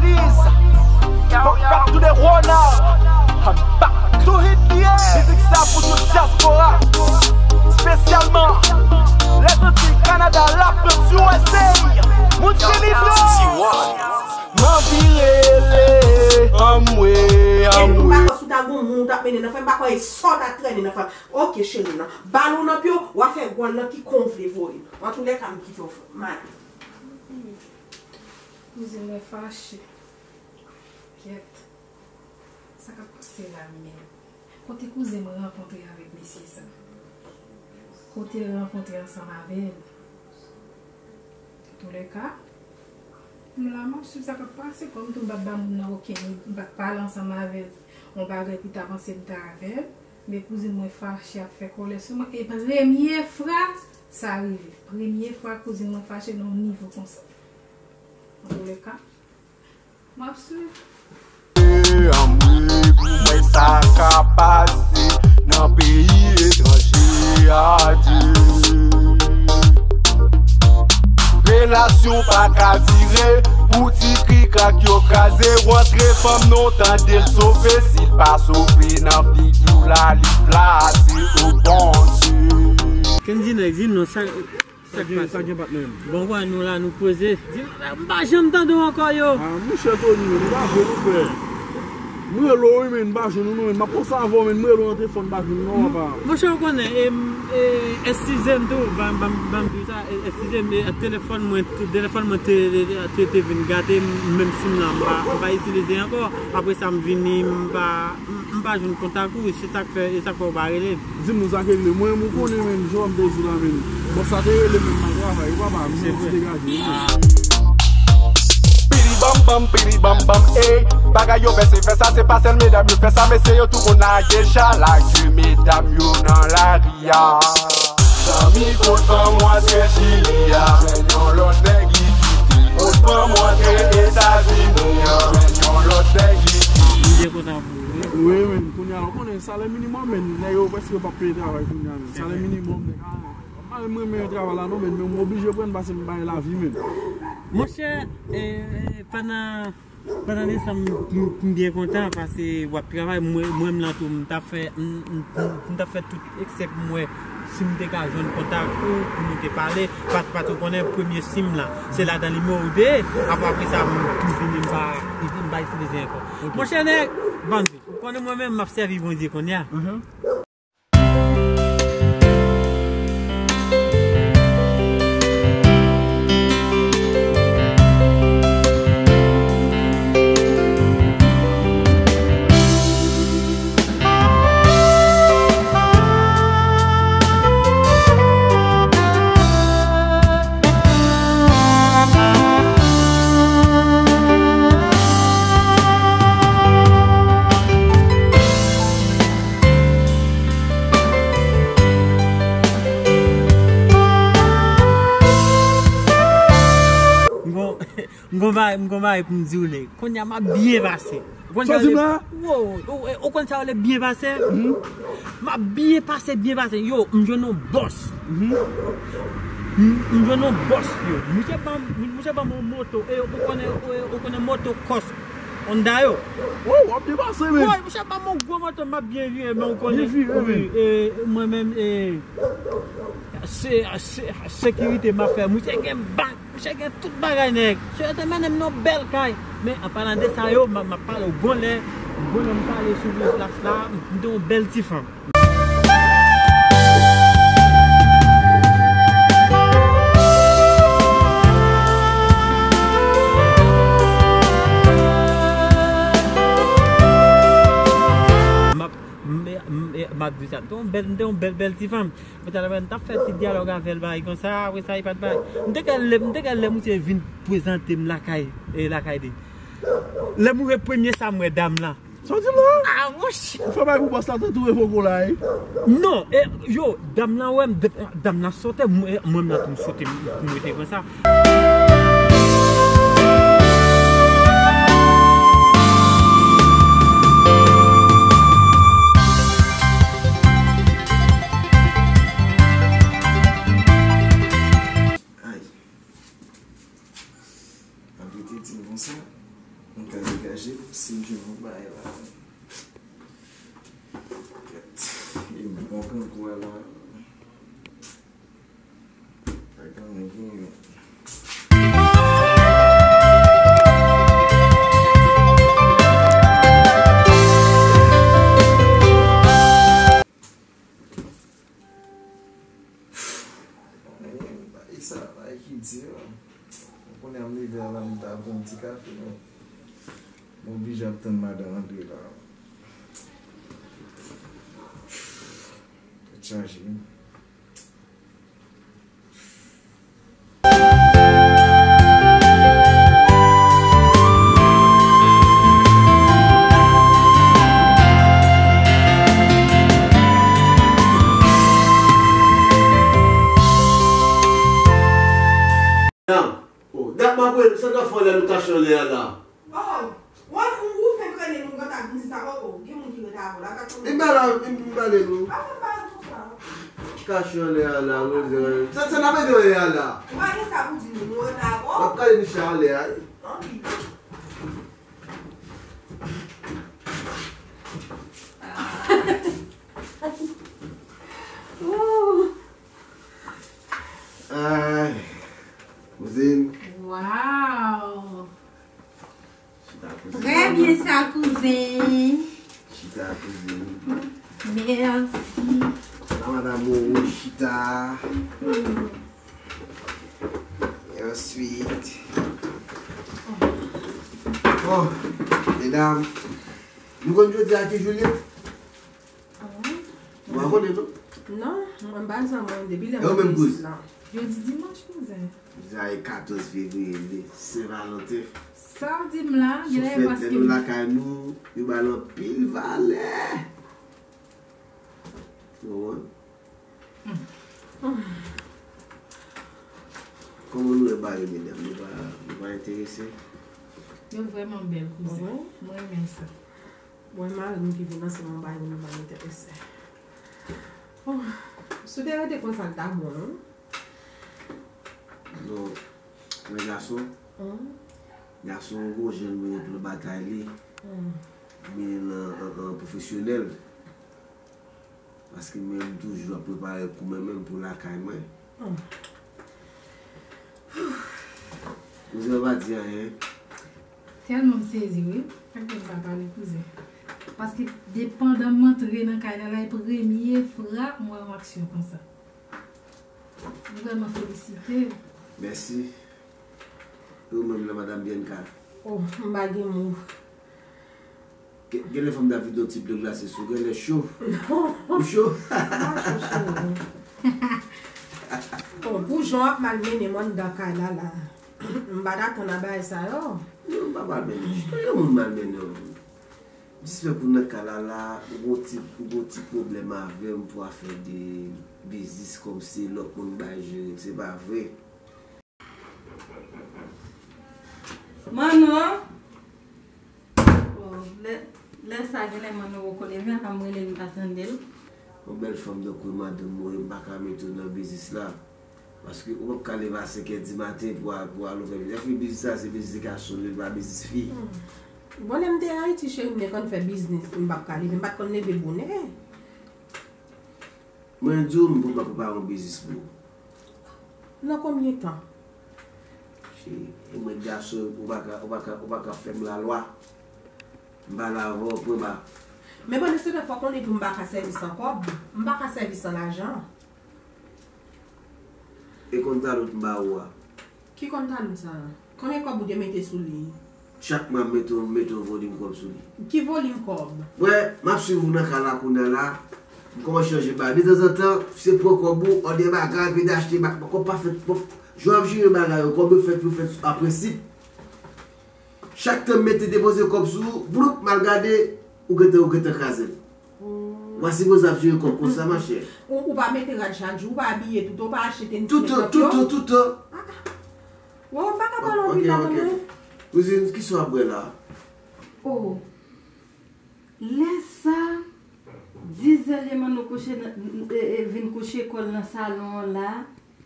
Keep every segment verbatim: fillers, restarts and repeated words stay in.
Is. Pop, pop to the Ronald. I'm back to hit, yeah. Mizik sa pou tout dyaspora, espesyalman Lèzantiy, Kanada, Lafrans, U S A. Moun Trinidad. M anvi rele, anmwe, anmwe. Ou ta gon moun ou t ap mennen nan fanm, m pa kwè e sa w ta trennen nan fanm. Ok, cheri, nan bal ou nan pye w, w a fè gòl nan ki kon w vle voye. Antoulèka, m kite w, mari. Kouzin mwen fache. Kyèt. Sa k ap pase la menm? Kote kouzen mwen rankontre avèk mesye sa? Kote l rankontre ansanm avè l? Antoulèka, m la, m ap swiv sa k ap pase. Kòm tou m pa t ba moun nan okenn, m pa t pale ansanm avè l, yon bagay pou ta panse m t avè l. Men kouzin mwen fache ap fè kòlè sou mwen. E premye fwa sa rive. Premye fwa kouzin mwen fache nan yon nivo konsa. Antoulèka, m ap swiv. Anmwe, pou mwen sa ka pase nan peyi etranje, adye. Relasyon pa ka dire, pou ti krikrak yo kraze, rantre fanm non tande l sove, si l pa sove nan figi w la li plase, o Bondye. Kendy nèg, di m non, sa, sa k pase? Sa gen patnè m. Bon, wè, nou la, nou poze. Di m, m pa janm tande w ankò, yo. Ah, monchè Tony, nou pa jwe, nou frè. M rele w, wi, men m pa jwenn ou non, men m ap panse avè w, men m rele w nan telefòn, m pa jwenn ou non, papa. Monchè, ou konnen, e, e, eskize m tou, ban, ban, ban m di w sa, e, eskize m, e, telefòn mwen, te-, telefòn mwen te, te, te, te vin gate, m, menm sim lan, m pa, m pa itilize ankò. Apre sa, m vini, m pa, m, m pa jwenn kontak ou, se sa k fè, e sa k fè w pa rele m. Di m non sa k regle. Mwen, ou konnen, men, jan w ap te di la, men. Bòs sa te rele, men, m al travay, wi, papa, m santi degaje, wi. Pidi bam bam, pidi bam bam, ey. Bagay yo fè se fè sa, se pa sèl medam yo fè sa, mesye yo tou konn lage chalak medam yo nan lari a. Zanmi, kot fanm ou antre Chili a, jwenn yon lòt nèg li kite. Kot fanm ou antre Etazini a, jwenn yon lòt nèg li kite. M byen kontan pou ou, wi. Wi, men, kounye a, ou konnen, salè minimòm, men, nèg yo prèske p ap peye travay kounye a, men. Salè minimòm, nèg a, m pa menm renmen travay la, non, men, men m oblije pran l paske m bay lavi, men. Monchè, e, pandan, pandan de sa, m, m, m byen kontan paske w ap travay, mwen, mwen menm lan tou, m t ap fè, m, m, m, m t ap fè tout eksè pou m wè si m te ka jwenn kontak ou, pou nou te pale, pa, pa tou konnen premye sim la, se ladan nimewo de, apre, apre sa, m, m vini, m pa, m pa itilize ankò. Ok. Monchè nèg, bandi, ou konnen mwen menm, m ap sèvi Bondye kounye a. M gon, m gon bagay, m gon bagay pou m di w, nèg. Kounye a m ap byen pase. Ou konn sa yo rele, wo, ou, ou konn sa yo rele byen pase? M ap byen pase, byen pase. Yo, m jwenn yon bòs. M, m jwenn yon bòs, yo. Misye ban m, misye ban m yon moto. E, ou konnen, ou, ou konnen moto kòs Honda yo. Oh, w ap depase, men. Woy, misye ban m yon gwo moto, m ap byen vire, men ou konnen. Byen vire, wi, men. E, mwen menm, e, se, se, sekirite m ap fè. Misye gen bank, misye gen tout bagay, nèg. Misye te mennen m nan bèl kay. Men, an palan de sa yo, m, m ap pale w gon lè, gon lè m pale sou plas la, m te yon bèl ti fanm. M ap, m, m, m ap di sa. M te yon bèl, m te yon bèl, bèl ti fanm. Mwen talè, mwen t ap fè ti dyalòg avè l, bagay konsa, apre sa, li pa t bay. M te kwè lè, m te kwè lè misye vin prezante m lakay, e, lakay li. Lè m rive premye sa m wè dam lan. Sa w di m la? Ah, monchè. Ou fè bagay pou bòs la, te tou revoke w la, wi. Non, e, yo, dam lan wè m, d-, dam lan sote, mwen, mwen m la tou m sote, m, m rete konsa. Ay. Ap rete di m konsa. M ka degaje m si m jwenn yon bagay la. Kèt. E m konprann kou a la. Pa gen anyen gen yo. Bagay sa, bagay ki di, wi. Ou konnen m leve a la, m ta pran yon ti kafe, men m oblije ap tann madanm antre la. Tèt chaje, wi. Nan. Oh, dat m ap rele, sa n ap fè lè nou kache anlè a la? Oh, w ap, ou, ou fenk rele nou kontak vin di sa, oh, oh, gen moun ki rete avè w la, gad kòman. E ba la, e ba le nou. Pa fè m ba l konsa. Kache anlè a la, wi, sa, sa n ap rete anlè a la? Ou pa gen sa pou di nou, nou rete avè w. W ap kale Micha anlè a, wi. Anpi. Ooh. Ay, kouzin. Wow. Chita, kouzin. Trè byen sa, kouzin. Chita, kouzin. Mèsi. Sa, madanm ou, chita. E answit. Bon, medam, nou konn jodi a ki jou l ye? Mwen konnen tou. Non, mwen pa zanmi depi lè mwen vin isit la. Jodi dimanch, kouzen. Jodi a e katòz fevriye, li Sen Valanten. Sa w di m la, genlè paske nou lakay nou, yo ba l anpil valè. Ou konprann? Kòman nou wè bagay yo, medam? Nou pa, nou pa enterese? Yo vrèman bèl, kouzen. Mwen renmen sa. Bon, e mari m ki vin ansanm, mwen ba yo, nou pa enterese. Oh, si w te rete konsa, l ta bon, non? Non, men gason, gason, yon gwo jèn, men nan batay li, men nan, an, an pwofesyonèl. Paske mwen menm toujou ap prepare kou mwen menm pou lakay mwen. Hmm. Kouzen pa di anyen. Tèlman m sezi, wi. Fèk mwen pa pale, kouzen. Paske depi pandan m antre nan kay la, la, e premye fwa m wè yon aksyon konsa. M vrèman felisite w. Mèsi. E ou menm nan, madanm Bianca? Oh, m pa gen mo. Gen, genlè fò m ta vide yon ti dlo glase sou, genlè cho. Non. Ou cho? M pa cho, cheri. Bon, pou jan w ap malmennen m anndan kay la, la. M pa dakò nan bagay sa yo. Non, m pa malmennen. Cheri, yon moun malmennen w. M sispèk ou nan kay la, la, ou gon ti, ou gon ti pwoblèm avè m pou afè de biznis kòmsi lòt moun bay jere, se pa vre. Manno! Oh, lè, lè sa genlè Manno poko leve, a m rele l, m pa tande l. Yon bèl fanm tankou madanm mwen, m pa ka mete w nan biznis la. Paske ou p ap ka leve a senkè dimaten pou al, pou al ouvè biznis. Epi biznis la se biznis gason, li pa biznis fi. Hmm. Bon, lè m te Ayiti, cheri, m te konn fè biznis, m p ap ka leve, m pa t konn leve bonè. Mwen di w, m pou m ap prepare yon biznis pou ou. Nan konbyen tan? Cheri, e mwen gason, ou pa ka, ou pa ka, ou pa ka fè m lalwa. M pale avè w, pwen ba. Men pandan se tan, fò w konnen tou m pa ka sèvi san kòb, m pa ka sèvi san lajan. E kont talon m ba ou a? Ki kont talon sa a? Konbyen kòb ou te mete sou li? Chak mwa m mete, mete yon volim kòb sou li. Ki volim kòb? Wè, m ap swiv ou nan kay la kounye a la. M kòmanse chanje bagay. Detanzantan, se pran kòb ou, òdè bagay, epi achte ba-, kòb pa fèt, kòb, jan w ap jere bagay yo, kòb yo fèt, yo fèt a prensip. Chak tan m mete depoze kòb sou ou, bloup, m al gade, ou gentan, ou gentan kraze l. Oh. W a sipoze ap jere kòb konsa, machè. Ou, ou pa mete rad chak jou, ou pa abiye tout, ou pa achte tenis. Toutan, toutan, toutan. Ah, ah. Wè, w pa ka pale anpil la, tande. Kouzin, kisa w ap bwè la? Oh. Lè sa, dizè lè Manno kouche nan, e, e, vin kouche kò l nan salon an la.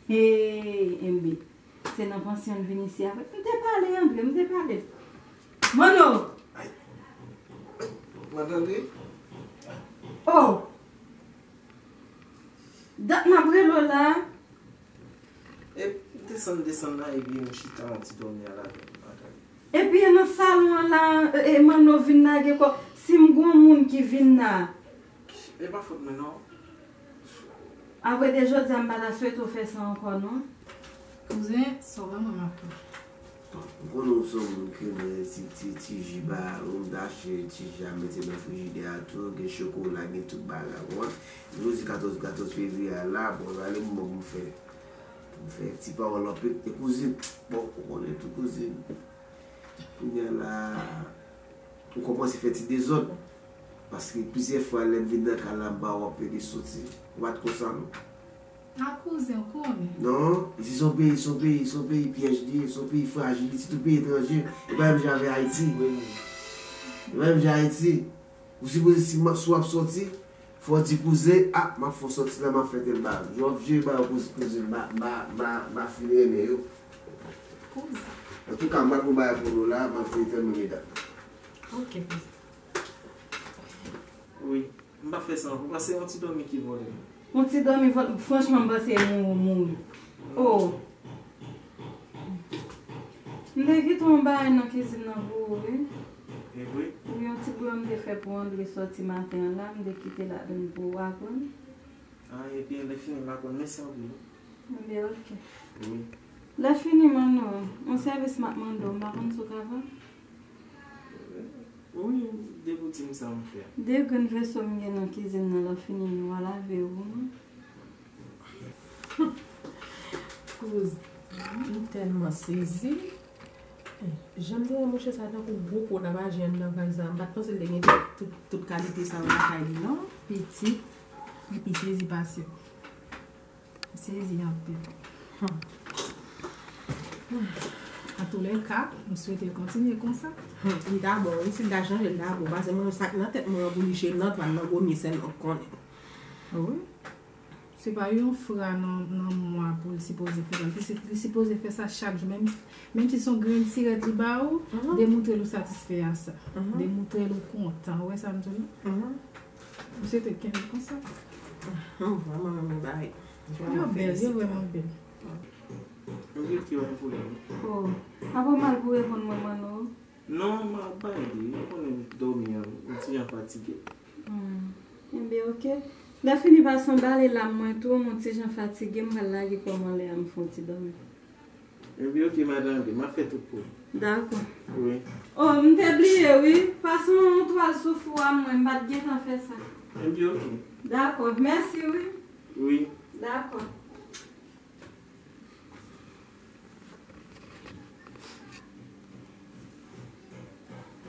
Hey, enben. Se nan pansyon l vin isi avèk. M te pale angle, m te pale. Manno! Ay. Mwen tande? Oh! Dat m ap rele w la. E desann, desann la, epi m chita yon ti dòmi a la, m pa tande. Epi e nan salon an la, e, e, Manno vin lage kò. Si m gon moun ki vin la. E pa fòt mwen, non. Avrèdi, jodi a, m pa ta swete w fè sa ankò, non. Kouzen, sa w wè mwen m ap fè. M konnen w se yon moun ki renmen ti, ti, ti ji ba, ou m ta achte ti ji a mete nan frijidè a tou, gen chokola, gen tout bagay, ou konprann? Jodi katòz, katòz fevriye a la, bon, sa le moman pou m fè, pou m fè ti pawòl anpil. E kouzin, bon, ou konnen tou kouzin. Kounye a la, ou kòmanse fè ti dezòd. Paske plizyè fwa lè m vin nan kay la, m ba w ap pede soti. Ou pa t konsa, non? A kouzen, ou konnen. Non, isi se yon peyi, se yon peyi, se yon peyi pyèj li ye, se yon peyi frajil, li se yon peyi etranje. E pa menm jan avèk Ayiti. E pa menm jan Ayiti. Ou sipoze si m, si w ap soti, fò w di kouzen, a, m ap fè w soti la, m ap fè tèl bagay. Jan w ap jere bagay kouzen, kouzen, m pa, m pa, m pa, m pa fin renmen yo. Kouzen. Antouka, m pral pran bagay pou nou la, m ap vin fèmen medam. Ok, kouzen. Wi. M pa fè sa ankò, paske yon ti dòmi ki vòlè. Yon ti dòmi vòlè, franchman, m panse mouri, mouri. Oh! M te kite yon bagay nan kizin nan pou ou, wi. E vre? Wi, yon ti bouyon m te fè pou Andre sòti maten an la, m te kite ladann pou ou aprann. Ah, ebyen, lè fini, m aprann. Mèsi anpil. Ebyen, ok. Wi. Lè fini, Manno, yon sèvis m ap mande w, m pa konn si w ka fè. Wi, de boutin sa m fè. De grenn veso m gen nan kizin nan, lè w fini, nou a lave yo pou mwen. Kouz, m tèlman sezi. Jan m te wè mouche sa tankou gwo po t ap aji anndan kay sa, m pa t panse l te gen tout, tout, tout kalite sa yo lakay li, non. Pitit, li pi sezi pase w. M sezi anpil. Hmm. Antoulèka, m swete l kontinye konsa. Hmm. Li ta bon, wi, si l ta chanje, l ta bon. Paske mwen, sa k nan tèt mwen an pou li, se nan twal, nan gomye, sèlman m konnen. Wi. Se pa yon fra nan, nan mwa pou l sipoze fè sa. Li si, li sipoze fè sa chak jou. Menm, menm si se yon grenn sirèt li ba ou, mhm, demoutre l ou satisfè a sa. Mhm. Demoutre l ou kontan. Ou wè sa m di w la? Mhm. M swete l kenbe konsa. M vrèman renmen bagay. Yo bèl, yo vrèman bèl. M di ki pa gen pwoblèm. Oh, apa w mal pou reponn mwen, Manno? Non, m ap bay li. Ou konnen dòmi an, m ti jan fatige. Hmm. Enben, ok. Lè fini, pase yon bale lam mwen tou, m yon ti jan fatige, m pral lage kò m anlè a, m fè yon ti dòmi. Enben, ok, madanm, m ap fè tout pou ou. Dakò. Wi. Oh, m te bliye, wi. Pase yon twal sou fou a mwen, m pa t gentan fè sa. Enben, ok. Dakò, mèsi, wi. Wi. Dakò.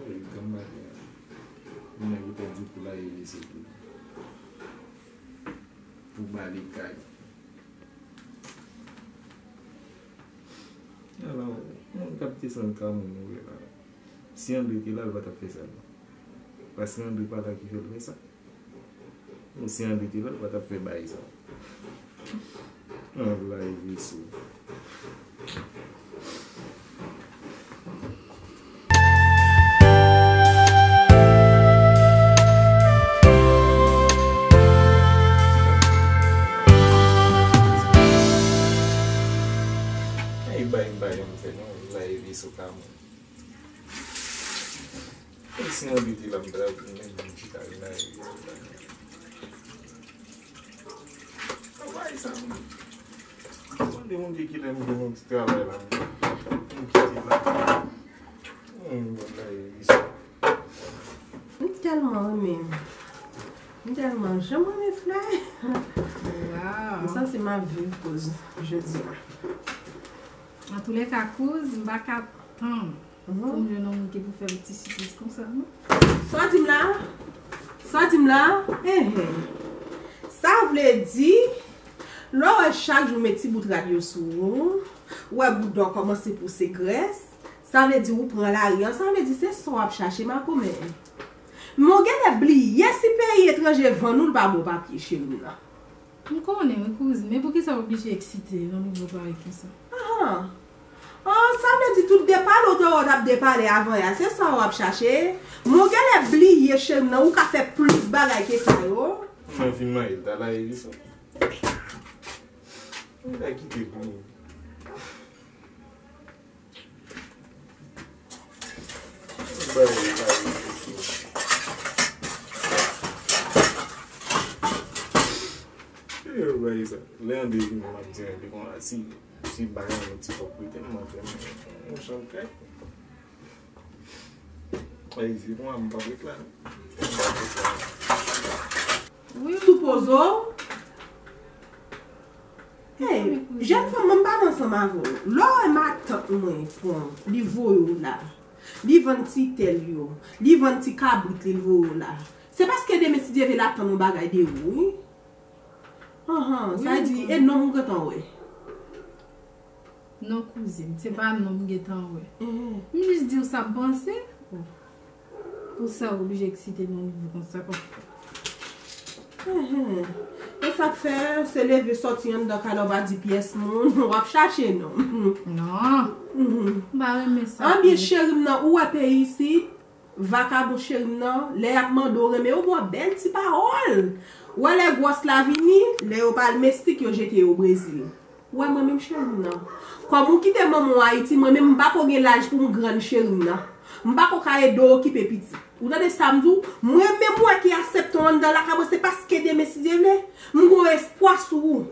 Ey, granm maten an. Moun nan ki pèdi pou l ale lise pou, pou bale kay. Ala, moun k ap desann ka moun mouri la. Si Andre te la, l pa t ap fè sa, non. Paske Andre pa la ki fè l fè sa. Bon, si Andre te la, l pa t ap fè bagay sa. An, vla e veso. Ay, bay, bay, m fè non, vla e veso ka moun. Mwen si anvi di la m ta vin menm m chita vin a eglèz la. Travay sa m. Mande Bondye kilè m gen yon ti travay la m kite la. Mwen bagay sa. M tèlman renmen. M tèlman janm renmen flè. Wow. M santi m ap viv koz jodi a. Antoulèka, kouz, m pa ka tann pou m jwenn yon moun ki pou fè m ti sipriz konsa, non. Sa w di m la? Sa w di m la? Enhen. Sa vle di, lè w wè chak jou met ti bout rad yo sou ou, w wè bouda w kòmanse pouse grès, sa vle di ou pran lari an, sa vle di se sa w ap chache makomè. Men w genlè bliye si peyi etranje vann ou l pa ba w papye, cheri m nan. M konnen wi, kouzin, men poukisa w oblije eksite nan nivo parèy konsa? Ahan. Oh, sa vle di tout depale w te wè w t ap depale avan yè a, se sa w ap chache? Men w genlè bliye cheri m nan, ou ka fè plis bagay ke sa yo. Mwen fin manyen l, ta la evi sa. Mwen ta kite pou mwen. Bay, bay, bay. Yo, bay sa. Lè an de vini, m ap di an de konsa, si, si bay an ti kòk prete m, m ap fè m yon chanm kay. Ay, se pou mwen, m p ap reklame. M p ap reklame. Wi, wi. Sipoze w. Hey, jèn fanm, mwen m pa t ansanm avè w. Lè w wè matant mwen pran, li voye w la. Li vann ti tèl yo. Li vann ti kabrit li, l voye w la. Se paske demen si Dye vle l ap tann yon bagay de ou, wi. Anhan, sa vle di, e nonm ou gentan wè. Non, kouzin, se pa nonm m gentan wè. Mhm. M jis di w sa m panse. Pou sa w oblije eksite nan nivo konsa konsa. Mhm. E sa k fè, se leve sòti anndan kay la, w pa di pyès moun, w ap chache nonm. Non. Mhm. M pa renmen sa. Anbyen, cheri m nan, ou wè peyi isit, vakabon cheri m nan, lè y ap mande w renmen yo, ba w bèl ti pawòl. Ou wè lè gwòs la vini, lè yo pa al mestik, yo jete yo Brezil. Ou wè mwen menm cheri m nan. Kòm ou kite manman w Ayiti, mwen menm m pa ko gen laj pou m grann cheri m nan. M pa ko ka ede w okipe pitit. Ou tande sa m di w? Mwen menm ou wè ki aksepte w anndan lakay mwen, se paske demen si Dye vle, m gon espwa sou ou.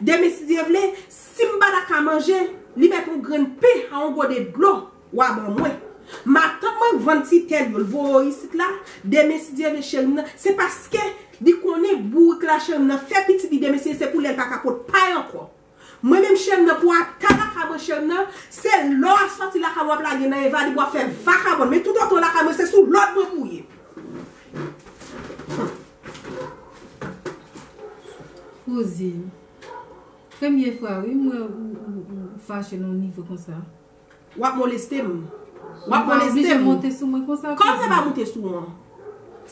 Demen si Dye vle, si m pa ta ka manje, li mèt yon grenn pen a yon gode dlo. W a ban mwen. Matant mwen vann ti tèl yo, l voye w isit la. Demen si Dye vle cheri m nan, se paske li konnen bourik la cheri m nan fè pitit li demen si se pou lè l pa ka pot pay ankò. Mwen menm cheri m nan pou w ata lakay mwen cheri m nan, se lè w ap sòti lakay mwen w ap lage nan envalib w ap fè vakabòn. Men toutotan w lakay mwen se sou lòd mwen pou w ye. Kouzin, premye fwa wi m wè ou, ou, ou fache nan yon nivo konsa. W ap moleste m. W ap moleste m. Ou pa oblije monte sou mwen konsa. Kòman se pa monte sou mwen?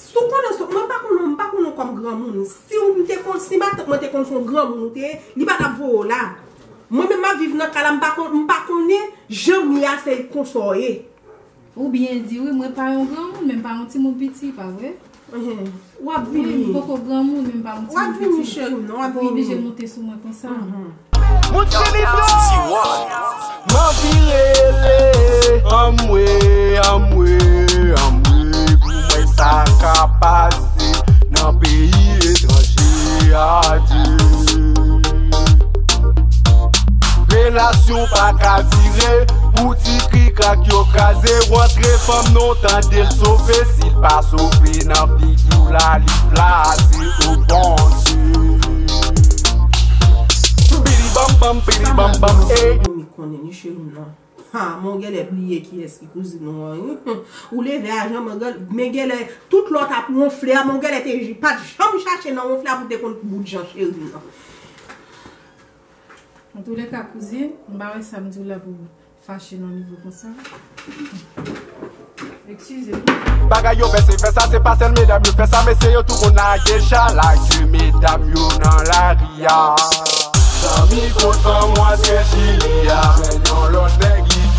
Si w konnen, mwen pa konnen, m pa konnen w kòm granmoun. Si w te konn, si matant mwen te konn se yon granmoun ou te ye, li pa t ap voye w la. Mwen menm m ap viv nan kay la, m pa kon, m pa konnen jan m ye a se konsa w ye. Ou byen di wi, mwen pa yon granmoun, men m pa yon timoun piti, pa vre? Mhm. W ap vini. Wi, m poko granmoun, men m pa yon timoun piti. W ap vini, cheri m, non, w ap vini. Ou pa oblije monte sou mwen konsa. Mhm. Moun fini pran. M anvi rele, anmwe, anmwe, anmwe, pou mwen sa ka pase nan peyi etranje, adye. Relasyon pa ka dire, pou ti krik krak yo kraze, rantre fanm non tande l sove, si l pa sove nan figi w la li plase, o Bondye. Pili bam bam, pili bam bam, ey. Mwen konnen ni cheri m nan. Ha, men w genlè bliye kiyès ki kouzin ou an, wi. Ou leve a jan, men gen, men genlè tout lè w t ap wonfle a, men w genlè te pa t janm chache nan wonfle a pou te konn bout jan cheri m nan. Antouleka, kouzin, m pa wè sa m di w la pou fache nan nivo konsa. Eskize m. Bagay yo fè se fè sa, se pa sèl medam yo fè sa, mesye yo tou konn lage chalak medam yo nan lari a. Zanmi kot fanm ou antre Chili a, jwenn yon lòt nèg li